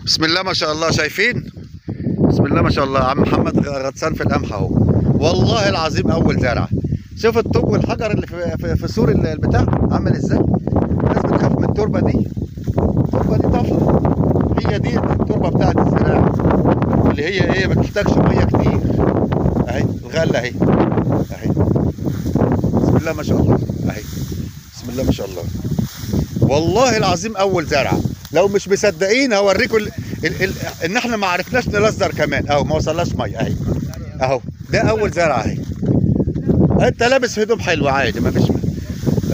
بسم الله ما شاء الله، شايفين؟ بسم الله ما شاء الله، عم محمد غطسان في القمح اهو، والله العظيم اول زرعه. شوف الطوب والحجر اللي في سور البتاع عامل ازاي. الناس بتخاف من التربة دي، التربة دي طفله، هي دي التربة بتاعت الزراعة اللي هي ايه، ما بتحتاجش مية كتير. اهي الغلة اهي اهي، بسم الله ما شاء الله اهي، بسم الله ما شاء الله، والله العظيم اول زرعه. لو مش مصدقين هوريكم ان احنا ما عرفناش نلزر كمان، اهو ما وصلناش مية اهي اهو، ده اول زرعه اهي. انت لابس هدوم حلوة عادي ما فيش.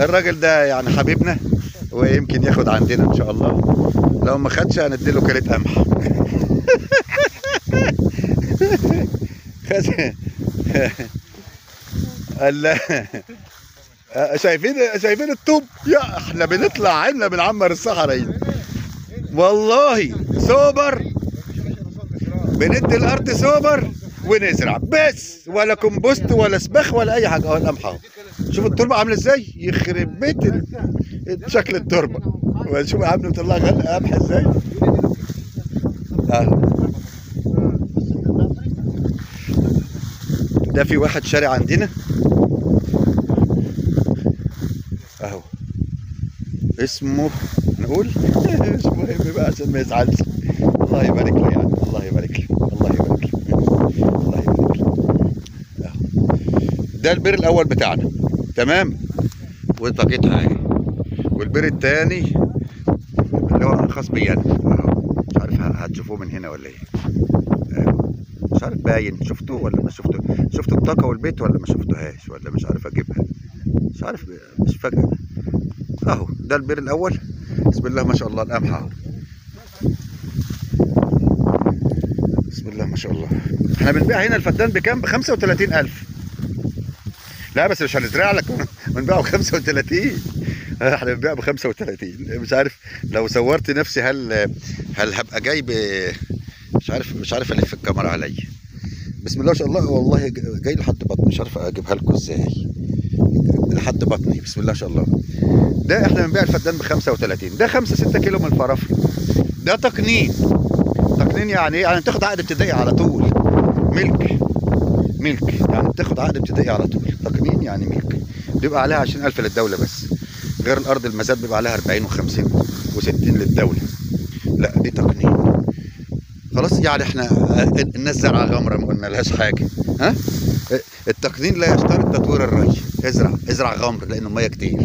الراجل ده يعني حبيبنا ويمكن ياخد عندنا ان شاء الله، لو ما خدش هنديله كيلة قمح. شايفين شايفين الطوب؟ يا احنا بنطلع عنا بنعمر الصحراء هنا والله. سوبر، بندي الارض سوبر ونزرع بس، ولا كومبوست ولا سباخ ولا اي حاجة. اهو القمح اهو، شوف التربة عامله ازاي، يخرب بيت شكل التربة. وشوف عامله مطلعه غل قمح ازاي. ده في واحد شارع عندنا اهو، اسمه نقول مش مهم بقى عشان ما يزعلش. الله يبارك له يعني، الله يبارك له، الله يبارك له، الله يبارك له. اهو ده البير الاول بتاعنا، تمام، وطاقتها اهي. والبير الثاني اللي هو خاص بيا انا اهو، مش عارف هتشوفوه من هنا ولا ايه، مش عارف باين، شفتوه ولا ما شفتوه؟ شفتوا الطاقة والبيت ولا ما شفتوهاش؟ ولا مش عارف اجيبها، مش عارف، مش فاكر. اهو ده البير الاول، بسم الله ما شاء الله، القمح اهو، بسم الله ما شاء الله. احنا بنبيع هنا الفدان بكام؟ ب 35000. لا بس مش هنزرع لك، بنبيعه ب 35. احنا بنبيعه ب 35. مش عارف لو صورت نفسي هل هبقى جايب، مش عارف، مش عارف الف الكاميرا عليا. بسم الله ما شاء الله، والله جاي لحد بطني، مش عارف اجيبها لكم ازاي، لحد بطني. بسم الله ما شاء الله. ده احنا بنبيع الفدان ب 35، ده 5 6 كيلو من الفرافره. ده تقنين، تقنين يعني ايه؟ يعني بتاخد عقد ابتدائي على طول، ملك ملك، يعني بتاخد عقد ابتدائي على طول. تقنين يعني ملك، بيبقى عليها 20000 للدولة بس، غير الارض المزاد بيبقى عليها 40 و50 و60 للدولة. لا دي تقنين خلاص، يعني احنا الناس زرعه غمره ما قلنا لهاش حاجة. ها التقنين لا يشترط تطوير الري، ازرع ازرع غمر لانه المية كتير.